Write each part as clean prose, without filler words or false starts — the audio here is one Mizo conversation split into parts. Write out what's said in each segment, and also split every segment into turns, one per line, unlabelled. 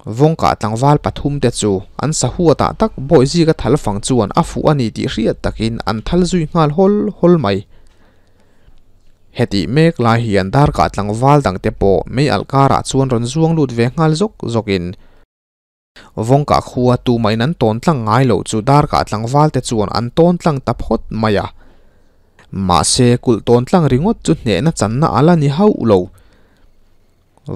Vawngka tlangval pathum te chu an sahuatah tak Bawihzika thal fang chuan a fuh a ni tih hriat takin an thal zui nghal hawl hawl mai. Hetih mek lai hian darkah tlangval dangte pawh mei alh karah chuan rawn zuang lut ve nghal zawk zawkin Vawngka khua tumahin an tawn tlang ngai loh chu darkah tlangval te chuan an tawn tlang ta phawt mai a. Mahse kulh tawn tlang ringawt chu hnehna channa a la ni hauh lo.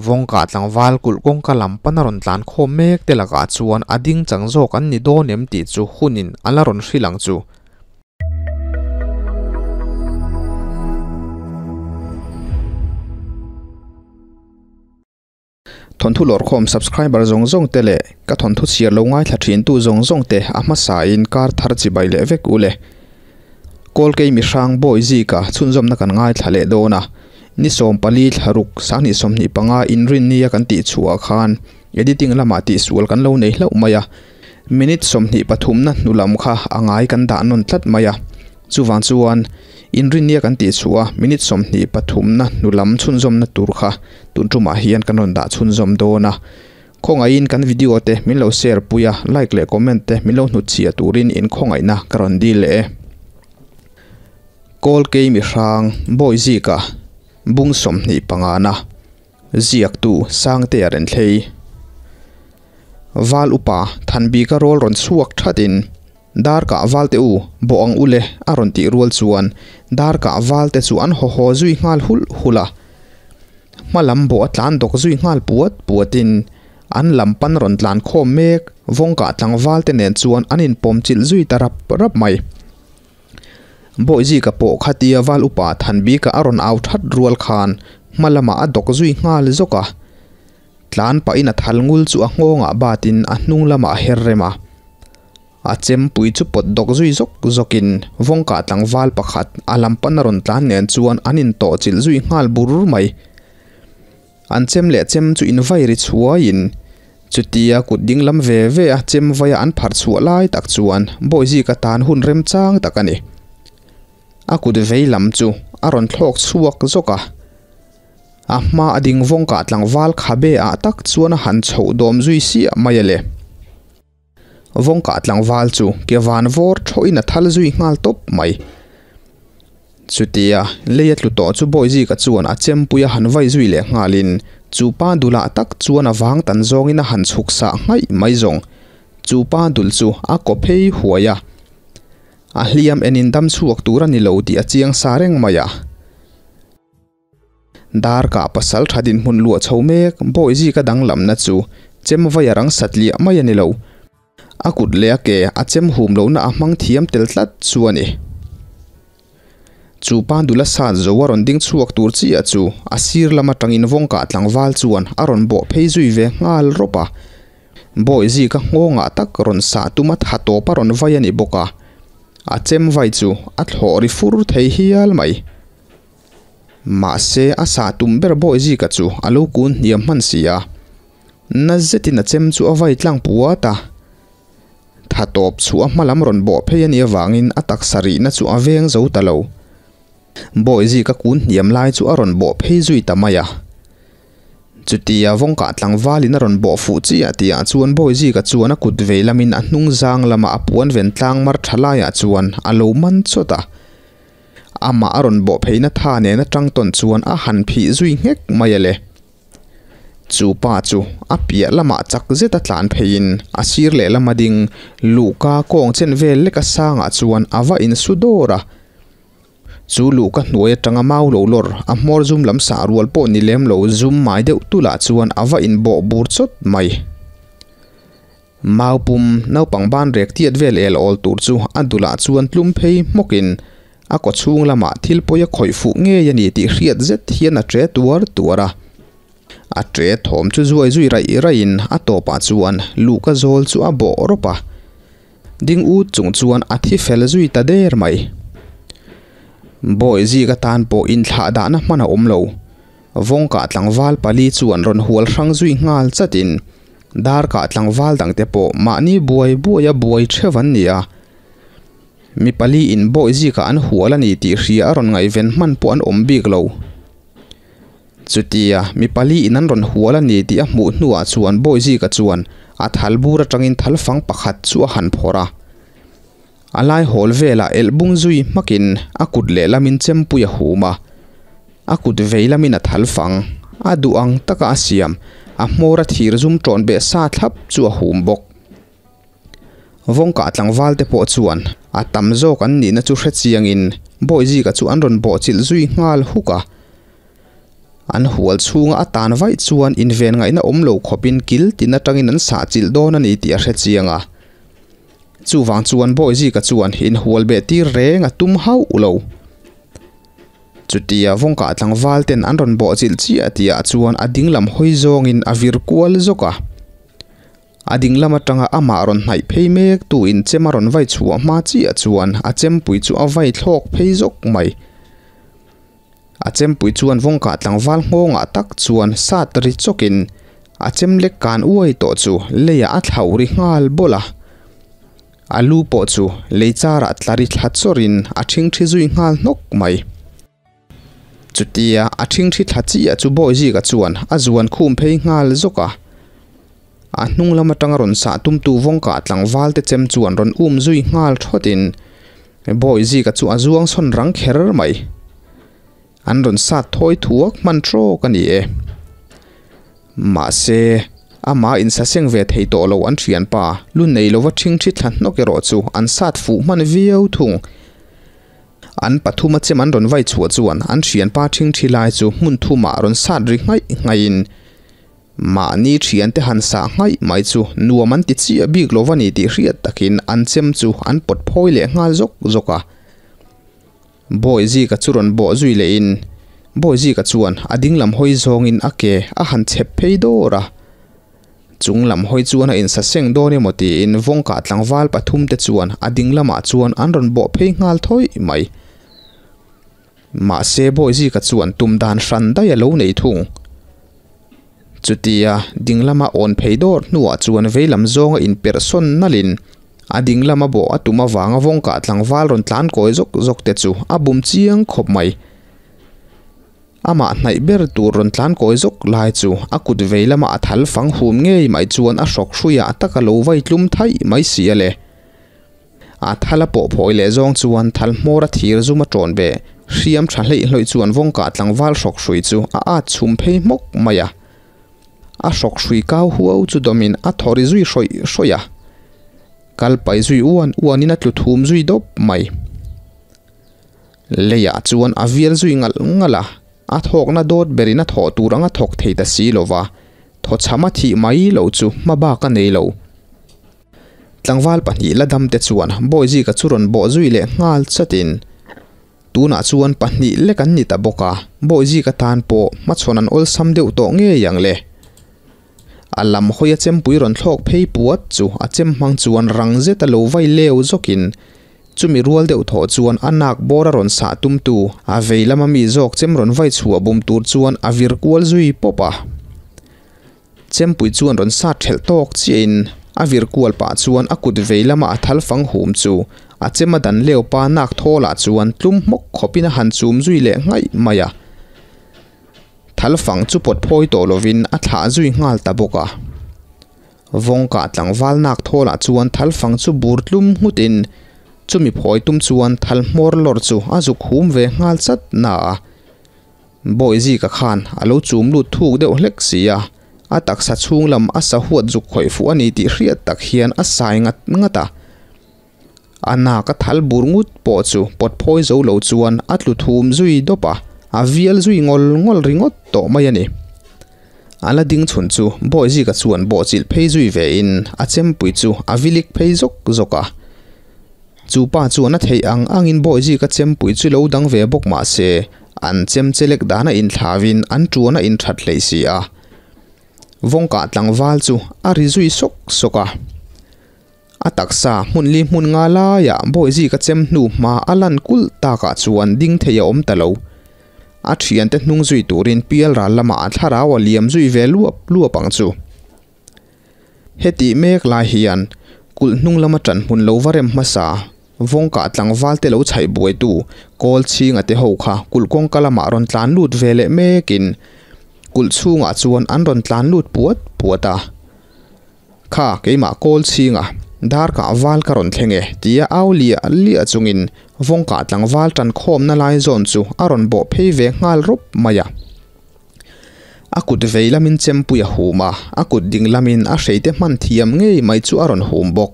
Vawngka tlangval kulh kawngka lam pana rawn tlan khawm mek te lakah chuan a ding chang zawk an ni dawn em tih chu hunin a la rawn hrilh ang chu. Thawnthu lawrkhawm subscriber zawng zawng te leh ka thawnthu chhiar lo ngaithla thin tu zawng zawng te a hmasa in kar thar chibai leh vek u le. Kawlkei mihrang bawi zika chhunzawmna kan ngaithla leh dawn a, ni 14 thlaruk sanghnih 25 inrinnia kan tih chhuah khan editing lamah tihsual kan lo nei hlauh mai a, minute 23 na hnu lam kha a ngai kan dah nawn tlat mai a, chuvang chuan inrinnia kan tih chhuah a minute 23 na hnu lam chhunzawmna tur kha tun tumah hian kan rawn dah chhunzawm dawn a. Khawngaihin kan video te min lo share pui a, like leh comment te min lo hnutchhiah turin in khawngaihna ka rawn dil leh e. Kawlkei mihrang Bawihzika bung 25 na ziaktu Sangtea Renthlei Val upa Thanbika rawl rawn chhuak thatin Darkah valte u bawh ang u le a rawn tih rual chuan Darkah valte chu an haw haw zui nghal hulh hulh a. Hma lam bawh a tlan dawk zui nghal puat puatin an lam pan rawn tlan khawm mek Vawngkah tlangval te nen chuan an inpawm chilh zui ta rap rap mai. Bawihzika pawh khatia val upa Thanbika a rawn au that rual khan hma lamah a dawk zui nghal zawk a. Tlan pahin a thal ngul chu a nghawngah batin a hnung lamah a her rem a. A chempui chu pawt dawk zui zawk zawkin Vawngkah tlangval pakhat a lam pan a rawn tlan nen chuan an intawh chilh zui nghal bur mai. An chem leh chem chu invai ri chhuaiin chutia kut ding lam ve ve a chem vaia an pharh chhuah lai tak chuan Bawihzika tan hun remchang tak a ni. A kut vei lam chu a rawn thlawk chhuak zawk a. A hma a ding Vawngkah tlangval khabe ah tak chuan a han chhoh dawm zui siah mai a le. Vawngkah tlangval chu ke van vawr thawhin a thal zui nghal tawp mai. Chutia lei a tlu tawh chu Bawihzika chuan a chempui a han vai zui leh nghalin chu pa dulah tak chuan a vang tan zawngin a han chhuk sah nghaih mai zawng. Chu pa dul chu a kaw phei huai a. A hliam enin dam chhuak tur a ni lo tih a chiang sa reng mai a. Darkah pasal tha dinhmun luah chho mek Bawihzika danglamna chu chem vai a rang satliah mai a ni lo. A kut leh a ke a chem hum lohna a hmang thiam tel tlat chu a ni. Chu pa dula sat zo a rawn ding chhuak tur chiah chu a sir lam atangin Vawngkah tlangval chuan a rawn bawh phei zui ve nghal rawp a. Bawihzika nghawngah tak rawn sah tuma tha tawp a rawn vai a ni bawk a. A chem vai chu a thlawh ri fur thei hial mai. Mahse, a sah tum ber Bawihzika chu a lo kun hniam hman si a. Na zetin a chem chu a vai tlang puat a. Tha tawp chu a hma lam rawn bawh phei a nih avangin a taksa rihna chu a veng zo ta lo. Bawihzika kun hniam lai chu a rawn bawh phei zui ta mai a. Chutia Vawngkah tlangvalin a rawn bawh fuh chiah tihah chuan Bawihzika chuan a kut vei lamin a hnung zang lama a puan ven tlang mar tha laiah chuan a lo man chawt a. Amah a rawn bawh pheina tha nen atang tawn chuan a han phih zui nghek mai a le. Chu pa chu a piah lamah chak zeta tlan pheiin a sir lehlam a ding luhka kawng chen vel leka sangah chuan a va insu dawr a. Chu luhka hnuai atanga mau lo lawr a hmawr zum lam sah rual pawh ni lem lo zum mai deuh tulah chuan a va inbawh bur chawt mai. Mau pum naupang ban rek tiat vel el awl tur chu a dulah chuan tlum phei hmawkin a kaw chhung lamah thil pawi a khawih fuh ngei a ni tih hriat zet hian a tre tuar tuar a. A tre thawm chu zuai zui raih raihin a tawpah chuan luhka zawl chu a bawh rawp a. Ding ut chung chuan a thi fel zui ta der mai. Bawi zik atan pawh inthlah dahna hman a awm lo. Vawngkah tlangval pali chuan rawn hual hrang zui nghal chatin Darkah tlangval dangte pawh mahni buai buaia buai theuh an ni a. Mi pali in bawi zikah an hual a ni tih hria a rawn ngaihven hman pawh an awm bik lo. Chutia mi pali in an rawn hual a ni tih a hmuh hnuah chuan Bawizika chuan a thal bur atangin thal fang pakhat chu a han phawrh a. A lai hawl velah elh bung zui hmakin a kut lehlamin chempui a hum a, a kut vei lamin a thal fang a duh ang taka a siam a hmawr a thir zum tawn beh sa thlap chu a hum bawk. Vawngkah tlangval te pawh chuan a tam zawk an nihna chu hre chiangin Bawizika chu an rawn bawhchilh zui nghal huk a. An hual chhunga a tan vaih chuan inven ngaihna awm lo khawpin kil tin atangin an sahchilh dawn a ni tih a hre chiang a. Chuvang chuan Bawizika chuan inhual beh tir reng a tum hauh lo. Chutia vawngkah tlangval ten an rawn bawhchilh chiah tihah chuan a dinglam hawi zawngin a vir kual zawk a. A dinglam atanga amah rawn hnaih phei mek tu in chem a rawn vai chhuah hma chiah chuan a chempui chu a vai thlawk phei zawk mai. A chempui chuan vawngkah tlangval nghawngah tak chuan sat ri chawkin a chem lek kan uai tawh chu leiah a thlauh ri nghal bawlh a. A lu pawh chu lei charah tla ri thla chawrin a ṭhingṭhi zui nghal hnawk mai. Chutia a ṭhingṭhi thla chiah chu Bawizika chuan a zuan khum phei nghal zawk a. A hnung lam atanga rawn sah tumtu vawngkah tlangval te chem chuan rawn um zui nghal thawtin Bawizika chu a zuang sawn rang kher mai. An rawn sat thawi thuak hman trawk a ni e. Mahse, amah insaseng ve thei tawh lo an thianpa lu nei lova ṭhingṭhi thla hnawk erawh chu an sat fuh hman viau thung. An pathuma chem an rawn vai chhuah chuan an thianpa ṭhingṭhi lai chu hmun thumah rawn sat ri nghaih nghaihin mahni thiante han sah nghaih mai chu nuam an ti chiah bik lo va ni tih hriat takin an chem chu an pawt phawi leh nghal zawk zawk a. Bawizika chu rawn bawh zui lehin Bawizika chuan a dinglam hawi zawngin a ke a han chhep phei dawr a. Chung lam hawi chuan a insaseng dawn emaw tiin vawngkah tlangval pathum te chuan a ding lamah chuan an rawn bawh phei nghal thawih mai. Mahse Bawizika chuan tum dan hran daih a lo nei thung. Chutia ding lama awn phei dawr hnuah chuan vei lam zawnga inperh sawn nalhin a ding lama bawh a tum avanga vawngkah tlangval rawn tlan kawi zawk zawk te chu a bum chiang khawp mai. Amah hnaih ber tur rawn tlan kawi zawk lai chu a kut vei lama a thal fang hum ngei mai chuan a hrawk hruiah tak a lo vai tlum thaih mai si a le. A thal a pawh phawi leh zawng chuan thal hmawr a thir zum a tawn ve hriam tha hleih hlawih chuan vawngkah tlangval hrawk hrui chu a at chhum phei hmawk mai a. A hrawk hrui kau huau chu dawmin a thaw ri zui hrawih hrawih a. Kal pai zui uan uanin a tlu thum zui dawp mai. Leiah chuan a vial zui ngalh ngalh a, a thawkna dawt berin a thawh tur anga thawk thei ta si lo va, thawchham a thih mai loh chu hma bak a nei lo. Tlangval pahnih la dam te chuan Bawizika chu rawn bawh zui leh nghal chatin, Tunah chuan pahnih lek an ni ta bawk a, Bawizika tan pawh hmachhawn an awlsam deuh tawh ngei ang le. A lam hawi a chempui rawn thlawk phei puat chu a chem hmang chuan rang zeta lo vai leu zawkin Chumi rual deuh thawh chuan a nak bawr a rawn sah tumtu a vei lama mi zawk chem rawn vai chhuah bum tur chuan a vir kual zui pawp a. Chempui chuan rawn sat thelh tawk chiahin a vir kual pah chuan a kut vei lama a thal fang hum chu a chem a dan leu pa nak thawlah chuan tlum hmawk khawpin a han chum zui leh nghaih mai a. Thal fang chu pawt phawi tawh lovin a thlah zui nghal ta bawk a. Vawngkah tlangval nak thawlah chuan thal fang chu bur tlum nghutin chumi phawi tum chuan thal hmawr lawr chu a zuk hum ve nghal chat na a. Bawihzika khan a lo chum lut thuk deuh hlek si a, a taksa chhung lam a sa huat zuk khawih fuh a ni tih hriat tak hian a sai ngat ngat a. A nak a thal bur ngut pawh chu pawt phawi zo lo chuan a tlu thum zui dawp a, a vial zui ngawl ngawl ringawt tawh mai a ni. A la ding chhun chu Bawihzika chuan bawhchilh phei zui ve in a chempui chu a vilik phei zawk zawk a. Chu pa chuan a theih ang angin Bawihzika chempui chu lo dang ve bawk mah se an chem chelek dan a inthlauin an tuan a inthat hleih si a. Vawngkah tlangval chu a ri zui sawk sawk a. A taksa hmun li hmun nga laiah Bawihzika chem hnu hma a lan kulh takah chuan ding thei a awm ta lo. A thiante hnung zui turin pial ral lamah a thlarau a liam zui ve luap luap ang chu. Hetih mek lai hian kulh hnung lama ṭan hmun lo va rem hmasa, vawngkah tlangval te lo chhaih buaitu kawl chhinga te ho kha kulh kawngka lamah rawn tlan lut ve leh mekin Kulh chhungah chuan an rawn tlan lut puat puat a. Kha keimah kawl chhinga dar kah val ka rawn thleng e tia au liah liah chungin vawngkah tlangval tan khawmna lai zawn chu a rawn bawh phei ve nghal rawp mai a. A kut vei lamin chempui a hum a, a kut ding lamin a hreite hman thiam ngei mai chu a rawn hum bawk.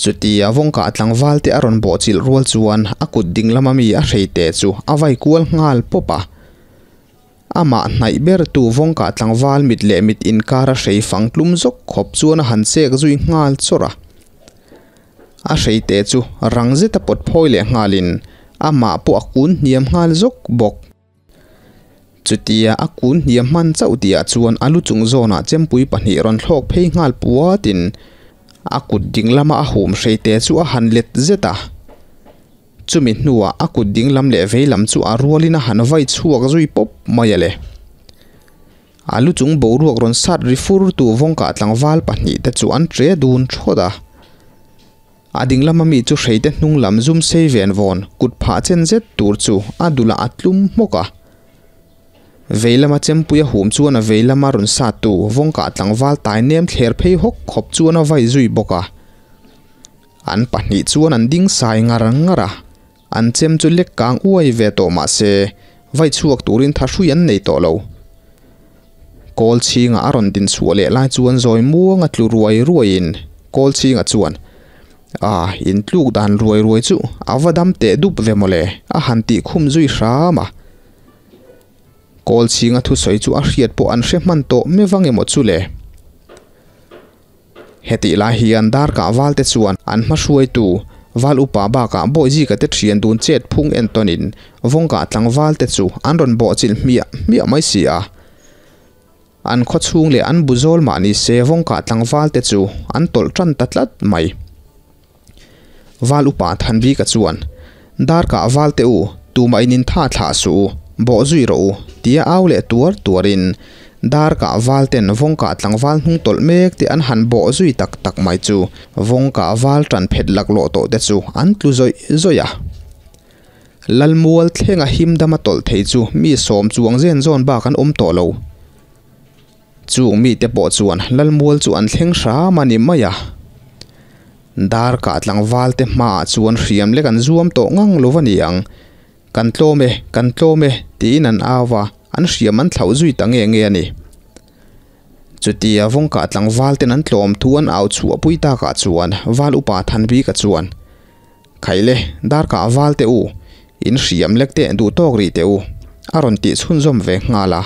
Chutia vawngkah tlangval te a rawn bawh chilh rual chuan a kut ding lama mi a hreite chu a vai kual nghal pawp a. Amah hnaih ber tu vawngkah tlangval mit leh mit inkar a hrei fang tlum zawk khawp chuan a han chek zui nghal chawrh a. A hreite chu rang zeta pawt phawi leh nghalin amah pawh a kun hniam nghal zawk bawk. Chutia a kun hniam hman chauh tihah chuan a lu chung zawnah chempui pahnih rawn thlawk phei nghal puatin a kut ding lama a hum hreite chu a han let zet a. Chumi hnuah a kut ding lam leh vei lam chu a rualin a han vai chhuak zui pawp mai a le. A lu chung boruak rawn sat ri fur tu vawngkah tlangval pahnih te chu an tre dun thawt a. A ding lama mi chu hreite hnung lam zum sei ven vawn kut phah chen zet tur chu a dulah a tlum hmawk a. Vei lama chempui a hum chuan a vei lama rawn sat tu vawngkah tlangval tai nem thler phei hawk khawp chuan a vai zui bawk a. An pahnih chuan an ding sai ngar ngar a, an chem chu lek kang uai ve tawh mah se, vai chhuak turin tha hrui an nei tawh lo. Kawl chhinga a rawn din chhuah leh lai chuan zawi muanga tlu ruai ruaiin kawl chhinga chuan, A, in tluk dan ruai ruai chu a va dam teh dup ve mawle, a han tih khum zui hram a. Kawl chhinga thusawi chu a hriat pawh an hre hman tawh mevang emaw chu le. Hetih lai hian darkah valte chuan an hma hruaitu Val upa bakah Bawihzika te thian dun chet phung entawnin vawngkah tlangvalte chu an rawn bawhchilh hmiah hmiah mai si a. An khaw chhung leh an bu zawl mah ni se vawngkah tlangvalte chu an tawlh tan ta tlat mai. Val upa Thanvika chuan, Darkah valte u, tumah in intha thlah suh u, bawh zui rawh u, tia au leh tuar tuarin darkah valten vawngkah tlangval hnung tawlh mek te an han bawh zui tak tak mai chu vawngkah val tan phet laklawh tawh te chu an tlu zawih zawih a. Lalmual thlenga him dama tawlh thei chu mi sawm chuang zen zawn bak an awm tawh lo. Chung mite pawh chuan Lalmual chu an thleng hram a ni mai a. Darkah tlangvalte hmaah chuan hriam lek an zuam tawh ngang lo va ni ang. Kan tlawm e, kan tlawm e, tiin an au va, an hriam an thlauh zui ta nge nge a ni. Chutia vawngkah tlangvalten an tlawm thu an au chhuah pui takah chuan Val Upa Thanbika chuan, Khaile, darkah valte u, in hriam lek teh duh tawk rih teh u, a rawn tih chhunzawm ve nghal a.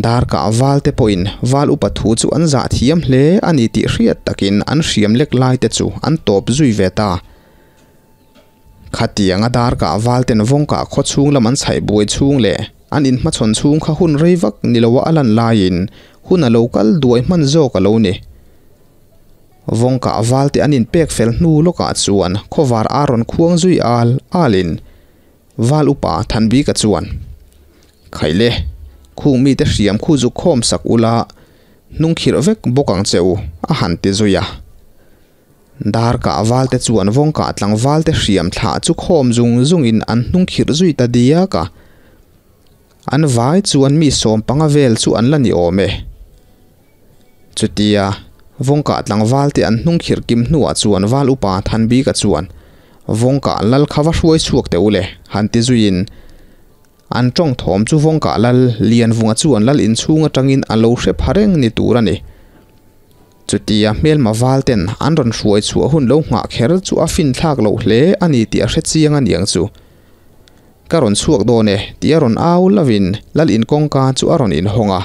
Darkah valte pawhin val upa thu chu an zah thiam hle a ni tih hriat takin an hriam lek lai te chu an tawp zui ve ta. Khatianga darkah valten vawngkah khaw chhung lam an chhaih buai chhung leh an inhmachhawn chhung kha hun rei vak ni loa a lan laiin hun a lo kal duai hman zawk a lo ni. Vawngkah valte an inpek fel hnu lawkah chuan khawvar a rawn khuang zui al alin Val upa Thanbika chuan, Khaile, khung mite hriam khu zuk khawm sak ula, hnung khirh vek bawk ang che u, a han ti zui a. Darkah valte chuan vawngkah tlangvalte hriam thlah chu khawm zung zungin an hnung khirh zui ta diak a. An vai chuan mi sawm panga vel chu an la ni awm e. Chutia vawngkah tlangvalte an hnung khirh kim hnuah chuan Val upa Thanbika chuan vawngkah lal kha va hruai chhuak teh u le han ti zuiin an tawng thawm chu vawngkah lal Lianvunga chuan lal inchhung atangin a lo hre pha reng ni tur a ni. Chutia hmelma valten an rawn hruai chhuah hun lo nghah kher chu a finthlak loh hle a ni tih a hre chiang a niang chu. Ka rawn chhuak dawn e, tih a rawn au lovin lal in kawngka chu a rawn inhawng a.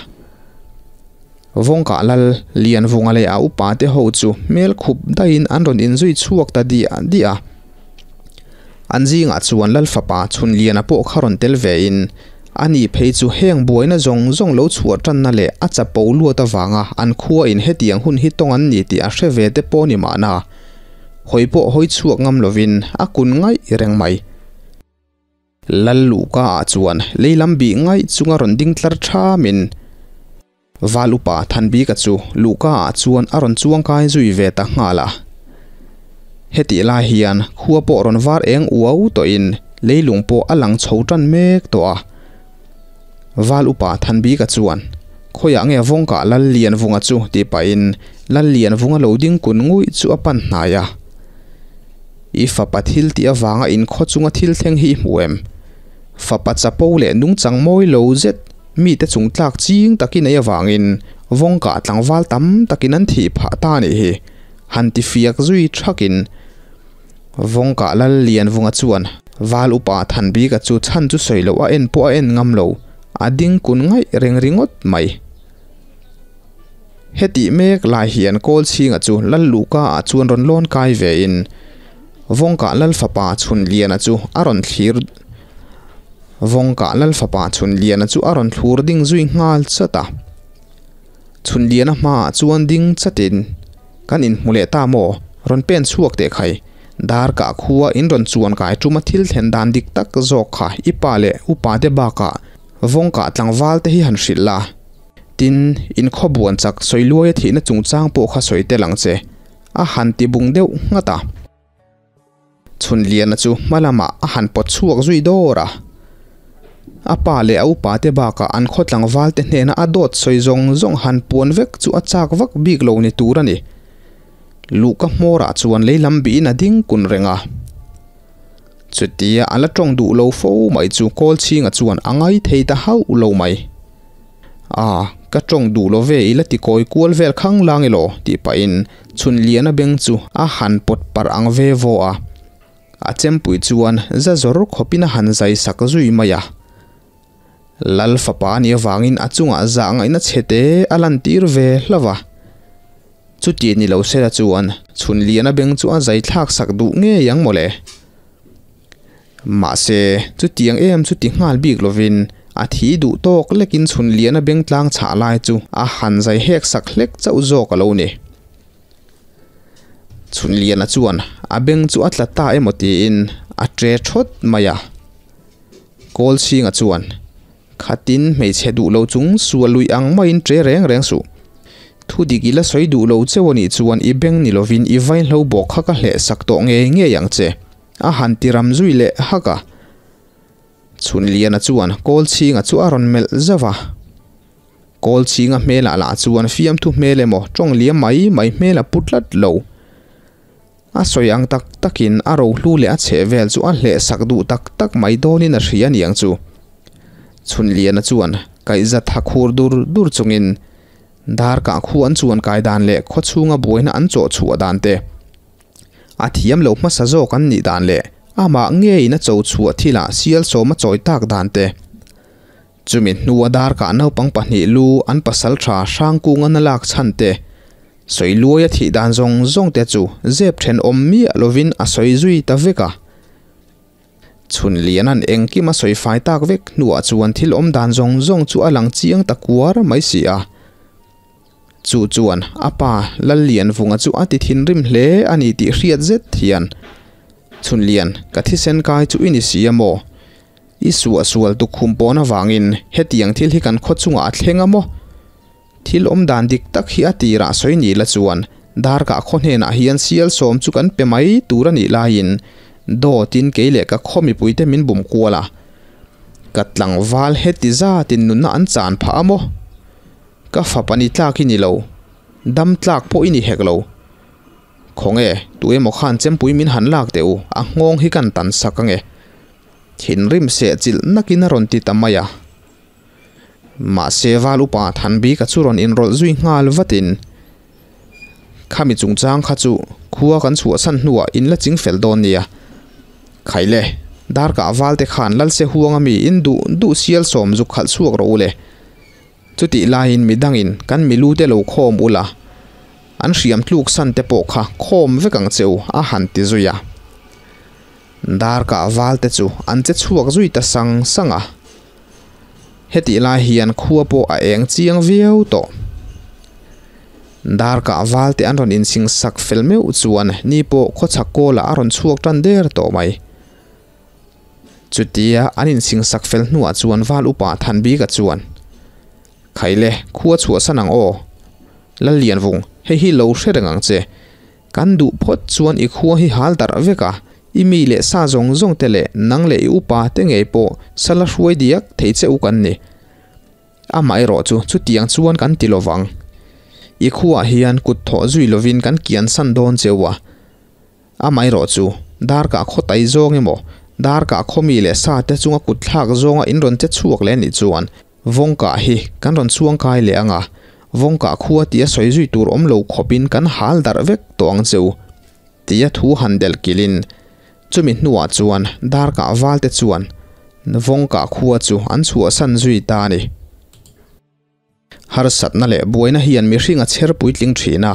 Vawngkah lal Lianvunga leh a upa te ho chu hmel khup daihin an rawn inzui chhuak ta diah diah a. An zingah chuan lal fapa Chhunliana pawh kha rawn tel vein ani phei chu heng buaina zawng zawng lo chhuah tanna leh a chapo luat avanga an khua in hetiang hun hi tawng an ni tih a hre ve te pawh ni mahna hawi pawh hawi chhuak ngam lovin a kun ngaih reng mai. Lal luhka ah chuan lei lam bih ngaih chunga rawn ding tlar thamin Val upa Thanbika chu luhka ah chuan a rawn chuang kai zui ve ta nghal a. Hetih lai hian khua pawh rawn var eng uau tawhin leilung pawh a lang chho tan mek tawh a. Val upa Thanbika chuan, Khawiah nge vawngkah Lal Lianvunga chu? tih pahin Lal Lianvunga lo ding kun nguih chu a pan hnai a. I fapa thil tih avanga inkhaw chunga thil thleng hi i hmu em? Fapa chapo leh nungchang mawi lo zet mite chung tlak ching takin ei avangin vawngkah tlangval tam takin an thih phah ta a nih hi, han ti fiak zui thakin vawngkah Lal Lianvunga chuan Val upa Thanbika chu chhan chu sawi loh a en pawh a en ngam lo, a ding kun ngaih reng ringawt mai. Hetih mek lai hian Kawlchhinga chu Lal Luhka ah chuan rawn lawn kai ve in Vawngkah Lal fapa Chhunliana chu a rawn thlir Vawngkah Lal fapa Chhunliana chu a rawn thlur ding zui nghal chat a. Chhunliana hmaah chuan ding chatin Kan inhmu leh ta maw? Rawn pen chhuak teh khai. Dar kah khua in rawn chuan kai ṭuma thil thlen dan dik tak zawk kha i pa leh upa te bakah Vawngkah tlangval te hi han hrilh la. Tin, in khawbuan chak sawi luaia thihna chungchang pawh kha sawi tel ang che, a han ti bung deuh nghat a. Chhunliana chu hma lamah a han pawt chhuak zui dawr a. A pa leh a upa te bakah an khaw tlangval te hnena a dawt sawi zawng zawng han puan vek chu a chak vak bik lo ni tur a ni. Luhka hmawrah chuan leilam bihin a ding kun reng a. Chutia a la tawng duh lo fo mai chu Kawlchhinga chuan a ngai thei ta hauh lo mai. A, ka tawng duh lo ve i la ti kawi kual vel khang lang elaw? tih pahin Chhunliana beng chu a han pawt parh ang ve vaw a. A chempui chuan za zawr khawpin a han zai sak zui mai a. Lal fapa a nih avangin a chungah zah ngaihna chhe te a lantir ve hlauh a. Chuti ni lo sela chuan Chhunliana beng chu a zai thlak sak duh ngei ang mawle. Mahse, chutiang em chu ti nghal bik lovin a thi duh tawk lekin Chhunliana beng tlang chhah lai chu a han zai hek sak hlek chauh zawk a lo ni. Chhunliana chuan a beng chu a tla ta emaw tiin a tre thawt mai a. Kawlchhinga chuan, Khatin hmeichhe duh lo chung sual lui ang maiin tre reng reng suh. Thu dik i la sawi duh lo cheu a nih chuan i beng ni lovin i vaihlo bawk kha ka hleh sak tawh ngei ngei ang che, a han ti ram zui leh hak a. Chhunliana chuan Kawlchhinga chu a rawn melh zauh a. Kawlchhinga hmelah lah chuan fiamthu hmel emaw tawng liam mai mai hmel a pu tlat lo. A sawi ang tak takin a rohlu leh a chheh vel chu a hleh sak duh tak tak mai dawnin a hria aniang chu. Chhunliana chuan kaihza tha khur dur dur chungin dar kah khu an chuan kai dan leh khawchhunga buaina an chawh chhuah dan te, a thiam lo hmasa zawk an nih dan leh amah ngeiin a cho chhuah thilah sial sawm a chawi tak dan te, chumi hnua dar kah naupang pahnih lu an pasal tha Hrangkunga na lak chhan te, Sawi luai a thih dan zawng zawng te chu zep thenawm miah lovin a sawi zui ta vek a. Chhun lian an engkim a sawi fai tak vek hnuah chuan thil awm dan zawng zawng chu a lang chiang ta kuar mai si a. Chu chuan a pa Lallianvunga chu a ti thinrim hle a ni tih hriat zet hian, Chhun lian, ka thisen kai chu i ni si a maw? I suahsual tukhum pawn avangin hetiang thil hi kan khaw chungah a thleng a maw? Thil awm dan dik tak hi a tirah sawi ni la chuan darkah khaw hnenah hian sial sawm chu kan pe mai tur a nih laiin dawtin kei leh ka khaw mipuite min bum kual a, ka tlangval heti zatin nunna an chan phah a maw? Ka fapa ni tlak i ni lo, dam tlak pawh i ni hek lo. Khawnge, tu emaw khan chempui min han lak teh u, a nghawng hi kan tan sak ange. Thinrim sehchilh nakin a rawn ti ta mai a. Mahse val upa Thanbika chu rawn inrawlh zui nghal vatin, Khami chungchang kha chu khua kan chhuahsan hnuah in la ching fel dawn nia. Khaile, darkah valte khan Lalse huanga mi in duh duh sial sawm zuk khalh chhuak rawh u le. Chutih laiin midangin kan milute lo khawm ula, an hriam tluk san te pawh kha khawm vek ang che u a han ti zui a. Darkah valte chu an che chhuak zui ta sang sang a. Hetih lai hian khua pawh a eng chiang viau tawh. Darkah valte an rawn insing sak fel meuh chuan ni pawh khawchhak kawlah a rawn chhuak tan der tawh mai. Chutia an insing sak fel hnuah chuan val upa Thanbika chuan, Khaile, khua chhuahsan ang aw. Lallianvung, hei hi lo hre reng ang che. Kan duh phawt chuan i khua hi hal darh vek a, i mi leh sa zawng zawng te leh nang leh i upa te ngei pawh sala hruai diak thei che u kan ni. Amaherawhchu chutiang chuan kan ti lovang. I khuaah hian kut thawh zui lovin kan kiansan dawn cheu a. Amaherawhchu darkah khaw tai zawng emaw, darkah khaw mi leh sa te chunga kut thlak zawnga in rawn che chhuak leh anih chuan Vawngkah hi kan rawn chhuangkai leh ang a, Vawngkah khua tia sawi zui tur awm lo khawpin kan hal darh vek tawh ang cheu tia thu han delh kilhin chumi hnuah chuan darkah valte chuan Vawngkah khua chu an chhuahsan zui ta a ni. Harsatna leh buaina hian mihring a chher puitling thin a,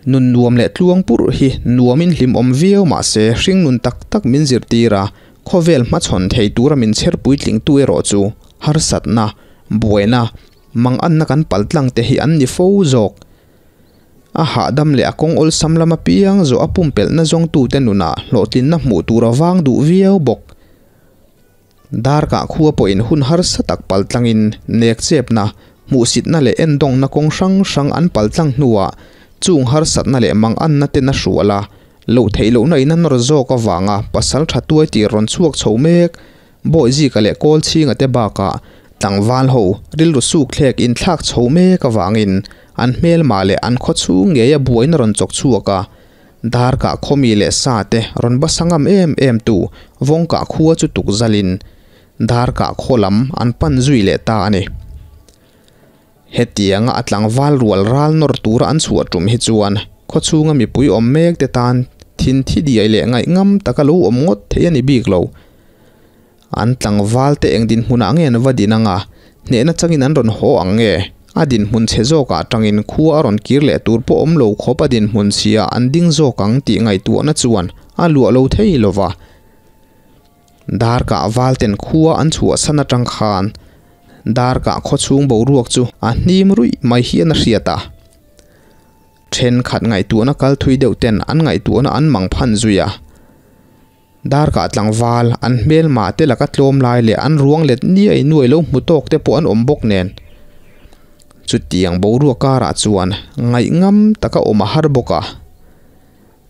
nun nuam leh tluang purh hi nuamin hlimawm viau mah se hring nun tak tak min zirtir a, khawvel hmachhawn thei tura min chher puitlingtu erawh chu harsatna, buaina, manganna kan paltlang te hi an ni fo zawk. A hahdam leh a kawng awlsam lam apiang zawh a pumpelhna zawngtute nunah hlawhtlinna hmuh tur a vang duh viau bawk. Darkah khua pawhin hun harsa tak paltlangin nekchepna, hmuhsitna leh endawngna kawng hrang hrang an paltlang hnuah chung harsatna leh manganna ten a hrual a, loh theih lohna in a nawr zawk avanga pasal tha tuai tir rawn chhuak chho mek Bawihzika leh Kawlchhinga te bakah tlangval ho rilru sukthlek inthlak chho mek avangin an hmelma leh an khawchhung ngeia buaina rawn chawk chhuak a. Darkah khawmi leh sa te rawn basa ngam em em tu Vawngkah khua chu tuk zalin Darkah khaw lam an pan zui leh ta a ni. Hetianga a tlangval rual ral nawr tura an chhuah tum hi chuan khawchhunga mipui awm mek te tan thin thi diai leh ngaih ngam taka lo awm ngawt thei a ni bik lo. An tlangval te eng dinhmunah nge an va din anga, hnehna changin an rawn haw ang nge? A dinhmun chhe zawkah atangin khua a rawn kir leh tur pawh awm lo khawp a dinhmun chhia an ding zawk ang tih ngaihtuahna chuan a luah lo thei lo va. Darkah valten khua an chhuahsan atang khan darkah khawchhung boruak chu a hnim ruih mai hian a hriat a. Thenkhat ngaihtuahna kal thui deuh ten an ngaihtuahna an mang phan zui a. Darkah tlangval, an hmelmah te laka tlawm lai leh an ruang let niai nuai lo hmu tawk te pawh an awm bawk nen. Chutiang boruak karah chuan ngaih ngam taka awm a har bawk a.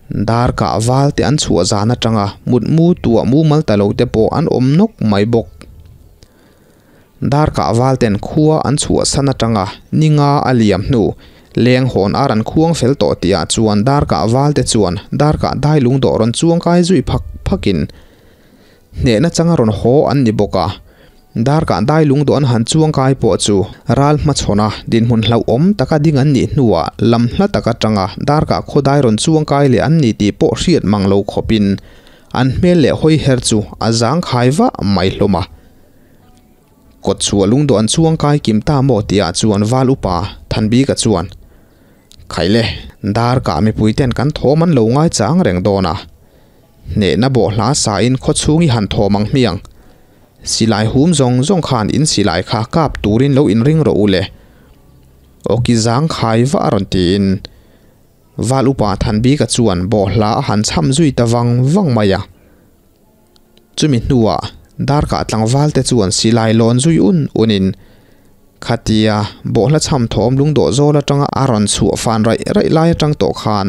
Darkah val te an chhuah zan atanga mutmu tuah mumal ta lo te pawh an awm nawk mai bawk. Darkah valten khua an chhuahsan atanga ninga a liam hnu, leng hawn ar an khuang fel tawh tihah chuan darkah valte chuan darkah dai lung dawh rawn chuang kai zui phak phakin hnehna changa rawn haw an ni bawk a. Darkah dai lung dawh an han chuang kai pawh chu ral hmachhawna dinhmun hlauhawm taka ding an nih hnuah lam hla tak atanga darkah khaw dai rawn chuang kai leh an ni tih pawh hriat mang lo khawpin an hmel leh hawi her chu a zangkhai vah mai hlawm a. Kawt chhuah lungdawh an chuang kai kim ta maw tihah chuan val upa Thanbika chuan, Khaile, darkah mipui ten kan thawm an lo ngai chang reng dawn a. Hnehna bawh hla sain khawchhung i han thawm ang hmiang. Silai hum zawng zawng khan in silai kha kap turin lo inring rawh u le. Awki zang khai vah a rawn tiin val upa Thanbika chuan bawh hla a han chham zui ta vang vang mai a. Chumi hnuah darkah tlangval te chuan silai lawn zui un unin khatia bawhhla chham thawm lungdawh zawl atanga a rawn chhuah fan raih raih lai atang tawh khan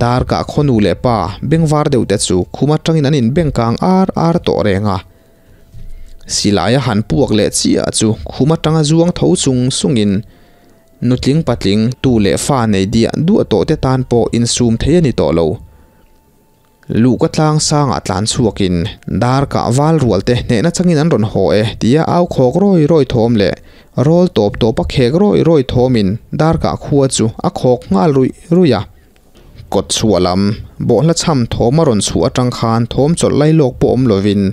darkah khawnu leh pa bengvar deuh te chu khum atangin an inbengkang ar ar tawh reng a. Silai a han puak leh chiah chu khum atanga zuang tho chung sungin nutling patling tu leh fa nei diah duah tawh te tan pawh insum thei a ni tawh lo. Luhka tlang sangah tlan chhuakin darkah val rual te hnehna changin an rawn haw e tia au khawk rawi rawi thawm leh rawl tawp tawp a khek rawi rawi thawmin darkah khua chu a khawk nghal ruih ruih a. Kawt chhuah lam bawhhla chham thawm a rawn chhuah atang khan thawm chawlh lai lawk pawh awm lovin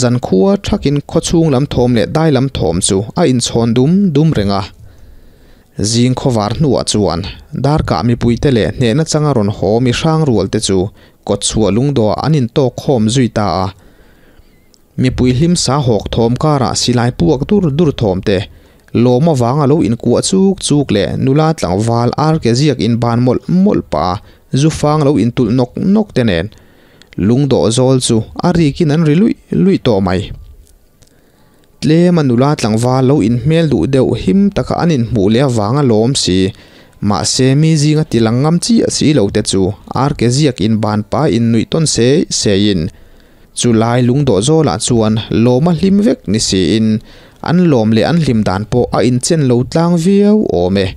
zan khua thakin khawchhung lam thawm leh dai lam thawm chu a inchhawn dum dum reng a. Zing khawvar hnuah chuan darkah mipuite leh hnehna changa rawn haw mi hrang rual te chu kawtchhuah lungdawhah an intawk khawm zui ta a. Mipui hlim sa hawk thawm karah silai puak dur dur thawm te, lawm avanga lo inkuah chuk chuk leh nula tlangval ar ke ziak inban mawlh mawlh pah a zu fang lo intulh nawk nawk te nen lungdawh zawl chu a rikin an ri luih luih tawh mai. Tlema nula tlangval lo inhmel duh deuh him taka an inhmuh leh avanga lawm si. Mahse mi zinga ti lang ngam chiah si lo te chu ar ke ziak inban pa innuih tawn sei seiin chu lai lungdawh zawlah chuan lawma hlim vek ni siin An lawm leh an hlim dan pawh a inchen lo tlang viau awm e.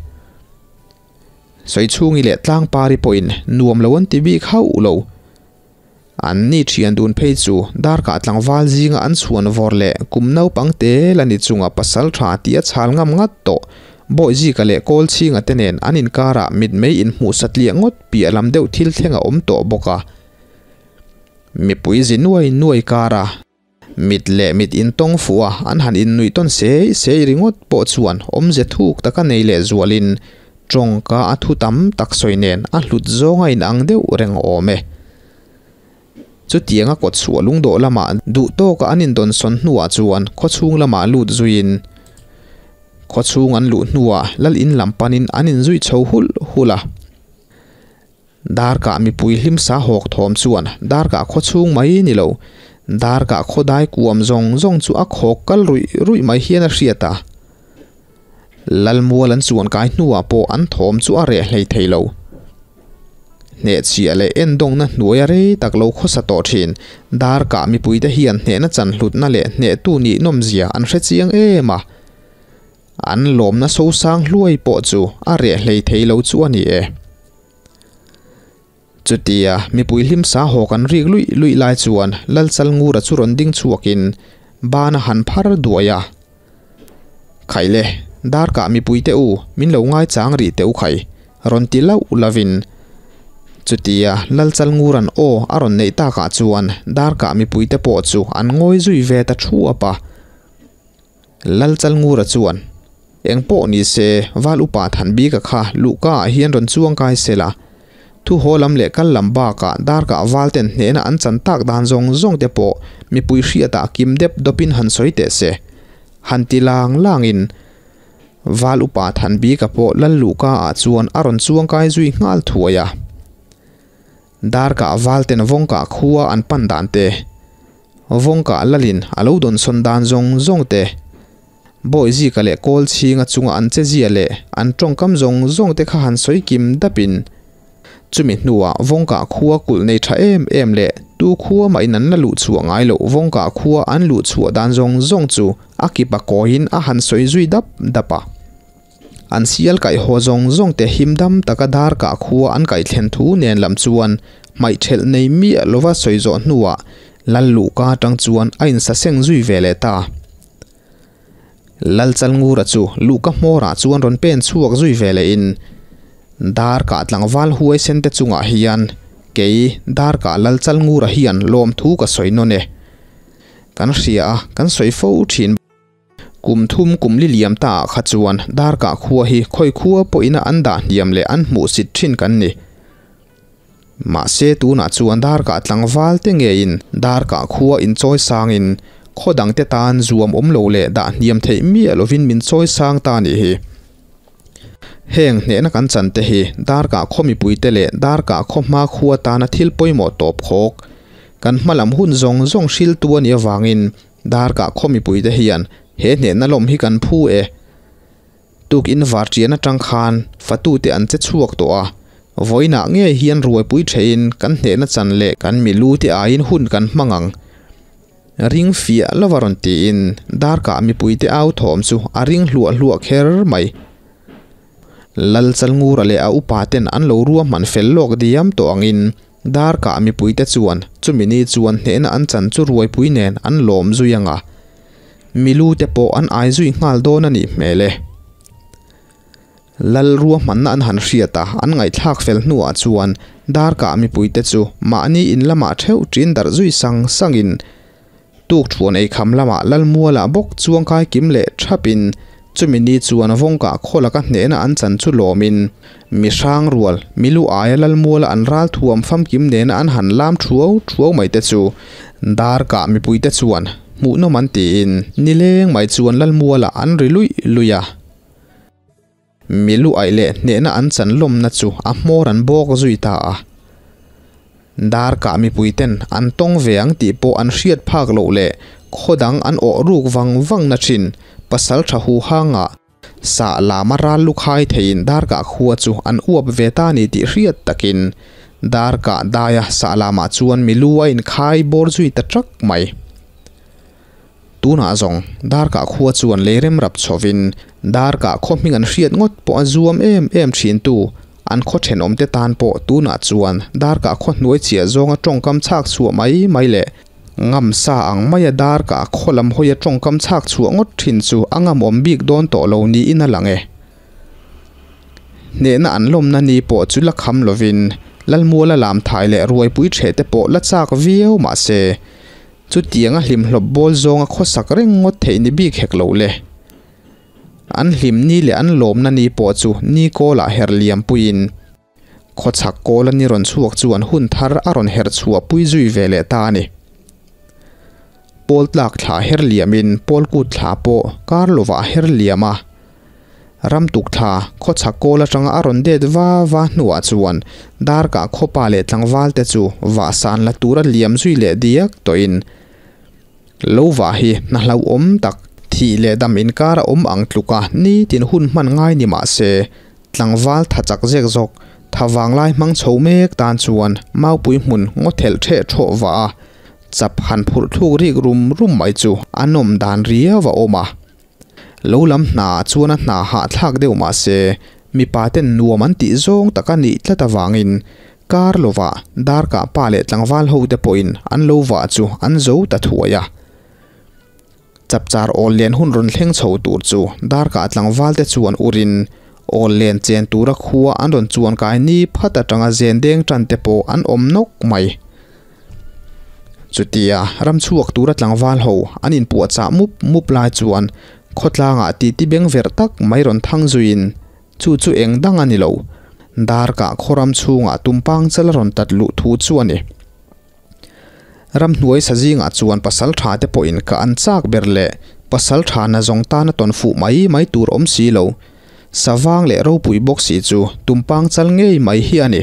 Sawichhungi leh Tlangpari pawhin nuam lo an ti bik hauh lo. An ni thian dun phei chu darkah tlangval zinga an chhuan vawr leh kum naupang te la ni chunga pasal tha tih a chhal ngam ngat tawh. Bawihzika leh Kawlchhinga te nen an inkarah mitmei inhmuh satliah ngawt piah lam deuh thil thleng a awm tawh bawk a. Mipui zi nuai nuai kara mit leh mit intawng fuh a an han innuih tawn sei sei ringawt pawh chuan awmze thuk taka nei leh zualin tawngka a thu tam tak sawi nen a hlut zawng a inang deuh reng awm e. Chutianga kawtchhuah lungdawh lamah duh tawka an indawnsawn hnuah chuan khawchhung lamah lut zuiin khawchhung an luh hnuah lal in lam panin an inzui chho hulh hulh a. Darkah mipui hlimsa hawk thawm chuan darkah khawchhung mai ni lo, darkah khawdai kuam zawng zawng chu a khawk kal ruih ruih mai hian a hriat a. Lalmual an chuan kai hnuah pawh an thawm chu a reh hlei thei lo. Hnehchhiah leh endawngna hnuaia rei tak lo khawsa tawh thin. Darkah mipuite hian hnehna chan hlutna leh hnehtu nih nawmzia an hre chiang em a. An lawmna sosang hluai pawh chu a reh hlei thei lo chu a ni e. Chutia mipui hlimsa haw kan rik luih luih lai chuan Lalchalngura chu rawn ding chhuakin ban a han phar duai a. Khaile, darkah mipuite u, min lo ngaichang rih teh u khai, rawn ti lauh lovin. Chutia Lalchalngura'n aw a rawn neih takah chuan darkah mipuite pawh chu an ngawi zui ve ta thuap a. Lalchalngura chuan, Eng pawh ni se, Val upa Thanbika kha luhka ah hian rawn chuang kai se la. Thu haw lam leh kal lam bakah darkah valten hnehna an chan tak dan zawng zawng te pawh mipui hriatah kim dep dawpin han sawi teh se. Han ti lang langin Val upa Thanbika pawh Lal luhka ah chuan a rawn chuang kai zui nghal thuai a. Darkah valten vawngkah khua an pan dan te, vawngkah lalin a lo dawnsawn dan zawng zawng te, Bawihzika leh Kawlchhinga chunga an chezia leh an tawngkam zawng zawng te kha han sawi kim dapin, chumi hnuah vawngkah khua kulh nei tha em em leh tu khua mah in an la luh chhuah ngai loh vawngkah khua an luh chhuah dan zawng zawng chu a kipa kawiin a han sawi zui dap dap a. An sial kaih haw zawng zawng te him dam taka darkah khua an kaih thlen thu nen lam chuan hmaih thelh nei miah lova sawi zawh hnuah Lal luhka atang chuan a insaseng zui ve leh ta. Lal Chalngura chu luhka hmawrah chuan rawn pen chhuak zui ve lehin darkah tlangval huaisen te chungah hian kei darkah Lal Chalngura hian lawmthu ka sawi nawn e. Kan hria a, kan sawi fo thin. Kum thum kum li liam ta ah kha chuan darkah khua hi khawi khua pawhin a an dah hniam leh an hmuhsit thin kan ni. Mahse tunah chuan darkah tlangval te ngeiin darkah khua inchawi sangin khaw dangte tan zuam awm lo leh dah hniam theih miah lovin min chawi sang ta nih hi. Heng hnehna kan chan te hi darkah khaw mipuite leh darkah khaw hma khua tana thil pawimawh tawp khawk kan hmalam hun zawng zawng hriltu a nih avangin Darkah khaw mipuite hian he hnehna lawm hi kan phu e. Tukin varṭian aṭang khan fatute an che chhuak tawh a, vawiinah ngei hian ruaipui ṭhehin kan hnehna chan leh kan milute aiin hun kan hmang ang. Ring fiah lova rawn tiin darkah mipuite au thawm chu a ring hluah hluah kher mai. Lal Chalngura leh a upaten an lo ruahman fel lawk diam tawh angin Darkah mipuite chuan chumi ni chuan hnehna an chan chu ruaipui nen an lawm zui ang a, milu te pawh an ai zui nghal dawn a nih hmel e. Lal ruahmanna an han hriat a, an ngaihthlak fel hnuah chuan darkah mipuite chu mahni in lamah theuh ṭin darh zui sang sangin Tukthuan eikham lamah Lalmualah bawk chuangkai kim leh thapin chumi ni chuan vawngkah khaw laka hnehna an chan chu lawmin mi hrang rual milu aia Lalmuala an ral thuam famkim nena an han lam thuau thuau mai te chu darkah mipuite chuan hmuhnawm an tiin nileng mai chuan Lalmualah an ri luih luih a. Milu aih leh hnehna an chan lawmna chu a hmawr an bawk zui ta a. Darkah mipuiten an tawng ve ang tih pawh an hriat phak loh leh khaw dang an awh ruk vang vang na thin pasal tha hu hangah sah lama ral lu khai theiin darkah khua chu an uap ve ta ni tih hriat takin darkah daia sah lamah chuan milu a inkhai bawr zui ta trak mai. Tunah zawng Darkah khua chuan leirem rap chhovin Darkah khaw hming an hriat ngawt pawh a zuam em em thintu an khaw thenawmte tan pawh tunah chuan Darkah khaw hnuai chiah zawnga tawngkam chhak chhuah mai mai leh ngam sa ang maia Darkah khaw lam hawia tawngkam chhak chhuah ngawt thin chu a ngamawm bik dawn tawh lo niin a lang e. Hnehna an lawmna ni pawh chu la kham lovin Lalmuala lamthai leh ruaipui theh te pawh la chak viau mahse Chutiang a hlimhlawp bawl zawnga khawsak reng ngawt theih ni bik hek lo le. An hlim ni leh an lawmna ni pawh chu ni kawlah her liam puiin khawchhak kawla ni rawn chhuak chuan hun thar a rawn her chhuah pui zui ve leh ta a ni. Pawl tlak thla her liamin pawl kut thla pawh kar lovah a her liam a. Ram tuk thla khawchhak kawl atanga a rawn det va va hnuah chuan darkah khawpa leh tlangval te chu vah san la tura liam zui leh diak tawhin lo vah hi hna hlauhawm tak thih leh dam inkar a awm ang tluka nitin hun hman ngai ni mah se tlangval tha chak zek zawk tha vanglai hmang chho mek tan chuan maupui hmun ngaw thelh theh thawh vah a chap han phurh thluk rik rum rum mai chu a nawm dan riau a awm a. Lo lam hna chuan a hna hahthlak deuh mah se, mipa ten nuam an tih zawng tak a nih tlat avangin kar lovah darkah pa leh tlangval ho te pawhin an lo vah chu an zo ta thuai a. Chapchar awl len hun rawn thleng chho tur chu darkah tlangval te chuan urin awl len chen tura khua an rawn chuan kai ni phat atanga zen deng tan te pawh an awm nawk mai. Chutia ram chhuak tura tlangval ho an inpuahchah mup mup lai chuan khawtlangah titi beng verh tak mai rawn thang zuiin chu chu eng dang a ni lo. Darkah khawram chhungah tumpang chal a rawn tat luh thu chu a ni. Ramhnuai sa zingah chuan pasal tha te pawhin ka an chak ber leh pasal tha na zawng tana tawn fuh mai mai tur awm si lo. Savang leh ropui bawk si chu tumpang chal ngei mai hi a ni.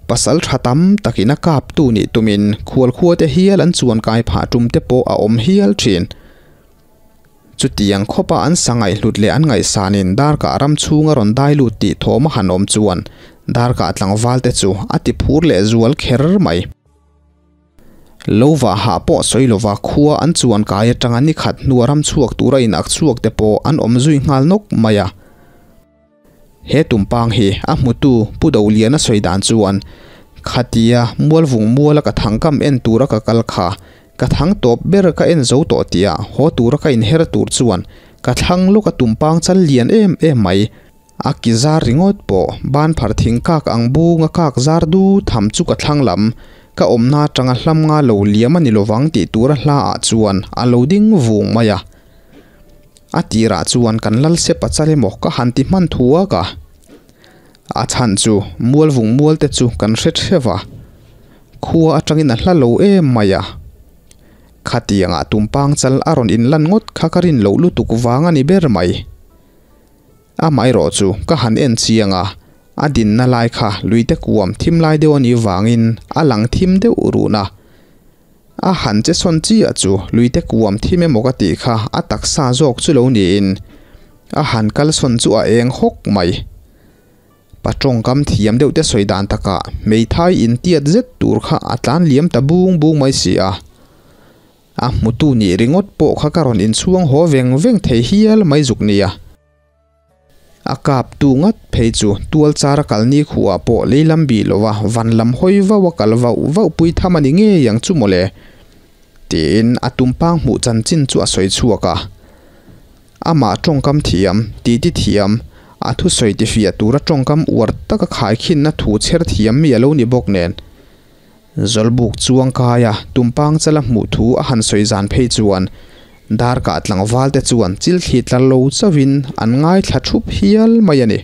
Pasal tha tam takin a kaptu nih tumin khualkhua te hial an chuan kai phah tum te pawh a awm hial thin. Chutiang khawpa an sa ngaihhlut leh an ngaihsanin darkah ram chhunga rawn dai lut tih thawm a han awm chuan darkah tlangval te chu a ti phur leh zual kher mai. Lo vah hah pawh sawi lova khua an chuan kai atanga ni khat hnua ram chhuak tura inak chhuak te pawh an awm zui nghal nawk mai a. He tumpang hi a hmutu Pu Doliana sawi dan chuan, Khatia Mualvung muala ka thangkam en tura ka kal kha, ka thang tawp ber ka en zo tawh tia haw tura ka inher tur chuan ka thlang lawka tumpang chal lian em em mai. A ki zar ringawt pawh ban phar thing kak ang bunga kak zar du tham chu ka thlang lam, ka awmna atanga hlam nga lo liam a ni lovang tih tura hla ah chuan a lo ding vung mai a. A tirah chuan kan lal sep a chal emaw ka han ti hman thuak a. A chhan chu mualvung mual te chu kan hre theuh a, khua atangin a hla lo em mai a. Khatiangah tumpang chal a rawn inlan ngawt kha ka rin loh lutuk vang a ni ber mai. Amaherawh chu ka han en chiang a, a dinna lai kha luite kuam thim lai deuh a nih vangin a lang thim deuh run a. A han che sawn chiah chu luite kuam thim emaw ka tih kha a taksa zawk chu lo niin a han kal sawn chu a eng hawk mai. Pa tawngkam thiam deuh te sawi dan takah hmeithai intiat zet tur kha a tlan liam ta bung bung mai si a. A hmutu nih ringawt pawh kha ka rawn inchhuang haw veng veng thei hial mai zuk nia. A kap tu ngat phei chu tual char a kal ni khuah pawh lei lam bih lova van lam hawi vauh a kal vauh vauh pui tham a ni ngei ang chu mawle tiin a tumpang hmuh chanchin chu a sawi chhuak a. Amah tawngkam thiam, titi thiam, a thusawi tifiah tura tawngkam uar taka khaikhinna thu chher thiam mi a lo ni bawk nen. Zawlbuk chuang kaia tumpang chala hmuh thu a han sawi zan phei chuan darkah tlangval te chuan chil thli tlar lo chauhin an ngaithla thup hial mai a ni.